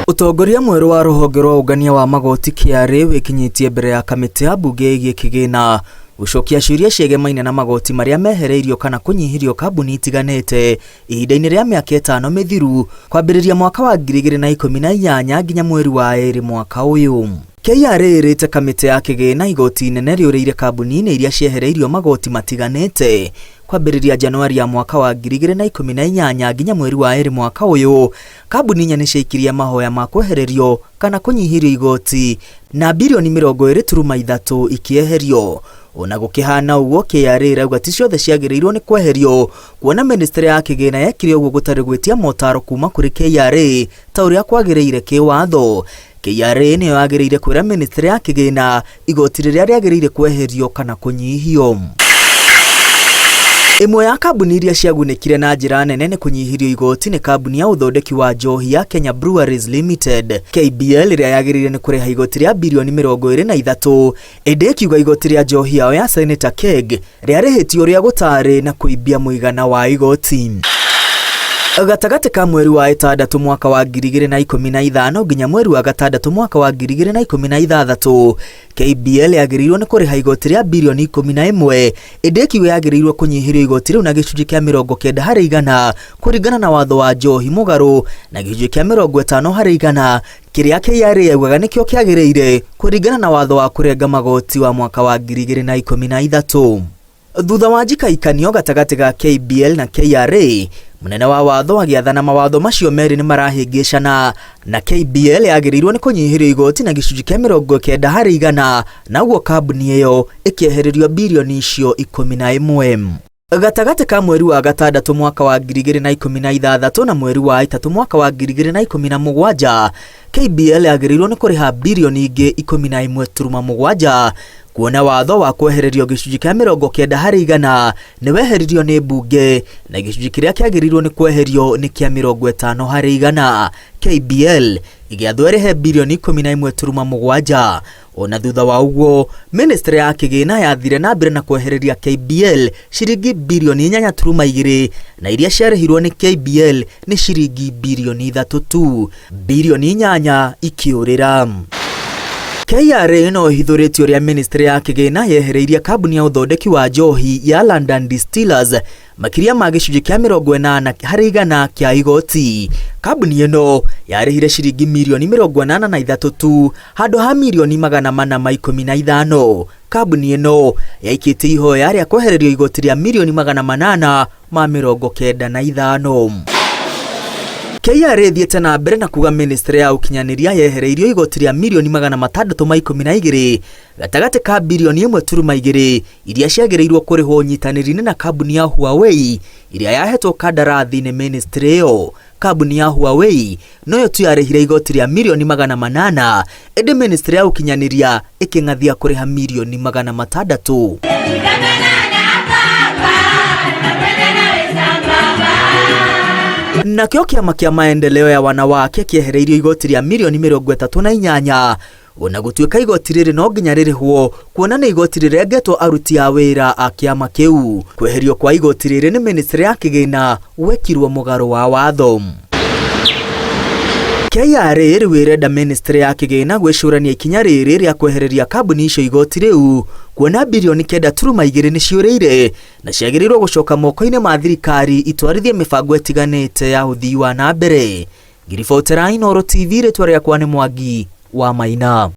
Ũtongoria mwerũ wa rũhonge rwa ũngania wa magoti KRA wĩkinyĩtie mbere ya kamĩtĩ ya mbunge ĩgiĩ kĩgĩna gũcokia ciũria ciegemaine na magoti marĩa mehereirio kana kũnyihirio kambuni itiganĩte ihinda-inĩ rĩa mĩaka ĩtano mĩthiru kwambĩrĩria mwaka wa 2018 nginya mweri wa ĩrĩ mwaka ũyũ. KRA ĩrĩte kamĩtĩ ya kĩgĩna igoti inene rĩũrĩire kambuni-inĩ iria ciehereirio magoti matiganĩte kwambĩrĩria Januari ya mwaka wa 2018 nginya mweri wa ĩrĩ mwaka ũyũ. Kambuni inya nĩciaikirie mahoya ma kwehererio kana kũnyihĩrio igoti na birioni 23.3 ikĩeherio. Ona gũkĩhana ũguo, KRA ĩrauga ti ciothe ciagĩrĩirwo nĩ kweherio kuona mĩnĩstrĩ ya kĩgĩna yekire ũguo gũtarĩ gwĩtia motaro kuma kũrĩ KRA ta ũrĩa kwagĩrĩire kĩwatho. KRA nĩyo yagĩrĩire kwĩra mĩnĩstrĩ ya kĩgĩna igoti rĩrĩa rĩagĩrĩire kweherio kana kũnyihio. Ĩmwe ya kambuni iria ciagunĩkire na njĩra nene nĩ kũnyihirio igoti nĩ kambuni ya ũthondeki wa njohi ya Kenya Breweries Limited KBL, ĩrĩa yagĩrĩire nĩ kũrĩha igoti rĩa birioni 23, ĩndĩ ĩkiuga igoti rĩa njohi yao ya Senator Keg rĩarĩhĩtio ũrĩa gũtarĩ na kũimbia mũigana wa igoti. Gatagatĩ ka mweri wa ĩtandatũ mwaka wa 2015 nginya mweri wa gatandatũ mwaka wa 2016, KBL yagĩrĩirwo nĩ kũrĩha igoti rĩa birioni 11, ĩndĩ ĩkiuga yagĩrĩirwo kũnyihĩrio igoti rĩu na gĩcunjĩ kĩa 90% kũringana na watho wa njohi mũgarũ na gĩcunjĩ kĩa 50% kĩrĩa KRA yaugaga nĩkĩo kĩagĩrĩire kũringana na watho wa kũrenga magoti wa mwaka wa 2013. Thutha wa njikaikanio gatagatĩ ga KBL na KRA, mũnene wa watho agĩathana mawatho macio merĩ nĩ marahĩngĩcana na KBL yagĩrĩirwo nĩ kũnyihĩrio igoti na gĩcunjĩ kĩa 90%, na ũguo kambuni ĩyo ĩkĩehererio birioni icio 11. Gatagatĩ ka mweri wa gatandatũ mwaka wa 2016 na mweri wa ĩtatũ mwaka wa 2017, KBL yagĩrĩirwo nĩ kũrĩha birioni ingĩ 11.7, kuona watho wa kwehererio gĩcunjĩ kĩa 90% nĩ weheririo nĩ mbunge na gĩcunjĩ kĩrĩa kĩagĩrĩirwo nĩ kweherio nĩ kĩa 50%. KBL ĩgĩathwo ĩrĩhe birioni 11.7. Ona thutha wa ũguo, mĩnĩstrĩ ya kĩgĩna yathire na mbere na kwehereria KBL ciringi birioni 8.2, na iria ciarĩhirwo nĩ KBL nĩ ciringi birioni 3 tu, birioni 8 ikĩũrĩra. KRA no ĩhithũrĩtie ũrĩa mĩnĩstrĩ ya kĩgĩna yehereirie kambuni ya ũthondeki wa njohi ya London Distillers makĩria ma gĩcunjĩ kĩa 80% kĩa igoti. Kambuni ĩno yarĩhire ciringi mirioni 83 tu handũ ha mirioni 415. Kambuni ĩno yaikĩtie ihoya rĩa kwehererio igoti rĩa mirioni 895. KRA ĩthiĩte na mbere na kuga mĩnĩstrĩ ya ũkinyanĩria yehereirio igoti rĩa mirioni 612 gatagatĩ ka birioni 1.2 iria ciagĩrĩirwo kũrĩhwo ũnyitanĩri-inĩ na kambuni ya Huawei ĩrĩa yahetwo kandarathi nĩ mĩnĩstrĩ ĩyo. Kambuni ya Huawei noyo tu yarĩhire igoti rĩa mirioni 800, ĩndĩ mĩnĩstrĩ ya ũkinyanĩria ĩkĩng'athia kũrĩha mirioni 600. Nakĩo kĩama kĩa maendeleo ya wanawake kĩehereirio igoti rĩa mirioni 38, ona gũtuĩka igoti rĩrĩ no nginya rĩrĩhwo kuona nĩ igoti rĩrengetwo aruti a wĩra a kĩama kĩu. Kweherio kwa igoti rĩrĩ nĩ mĩnĩstrĩ ya kĩgĩna gwekirwo mũgarũ wa watho. KRA rĩu ĩrenda mĩnĩstrĩ ya kĩgĩna gwĩcũrania ikinya rĩrĩ rĩa kwehereria kambuni icio igoti rĩu, kuona birioni 9.2 nĩ ciũrĩire na ciagĩrĩirwo gũcoka moko-inĩ ma thirikari itwarithie mĩbango ĩtiganĩte ya ũthii wa na mbere. Ngiribotera Inooro TV, rĩtwa rĩakwa nĩ Mwangi wa Maina.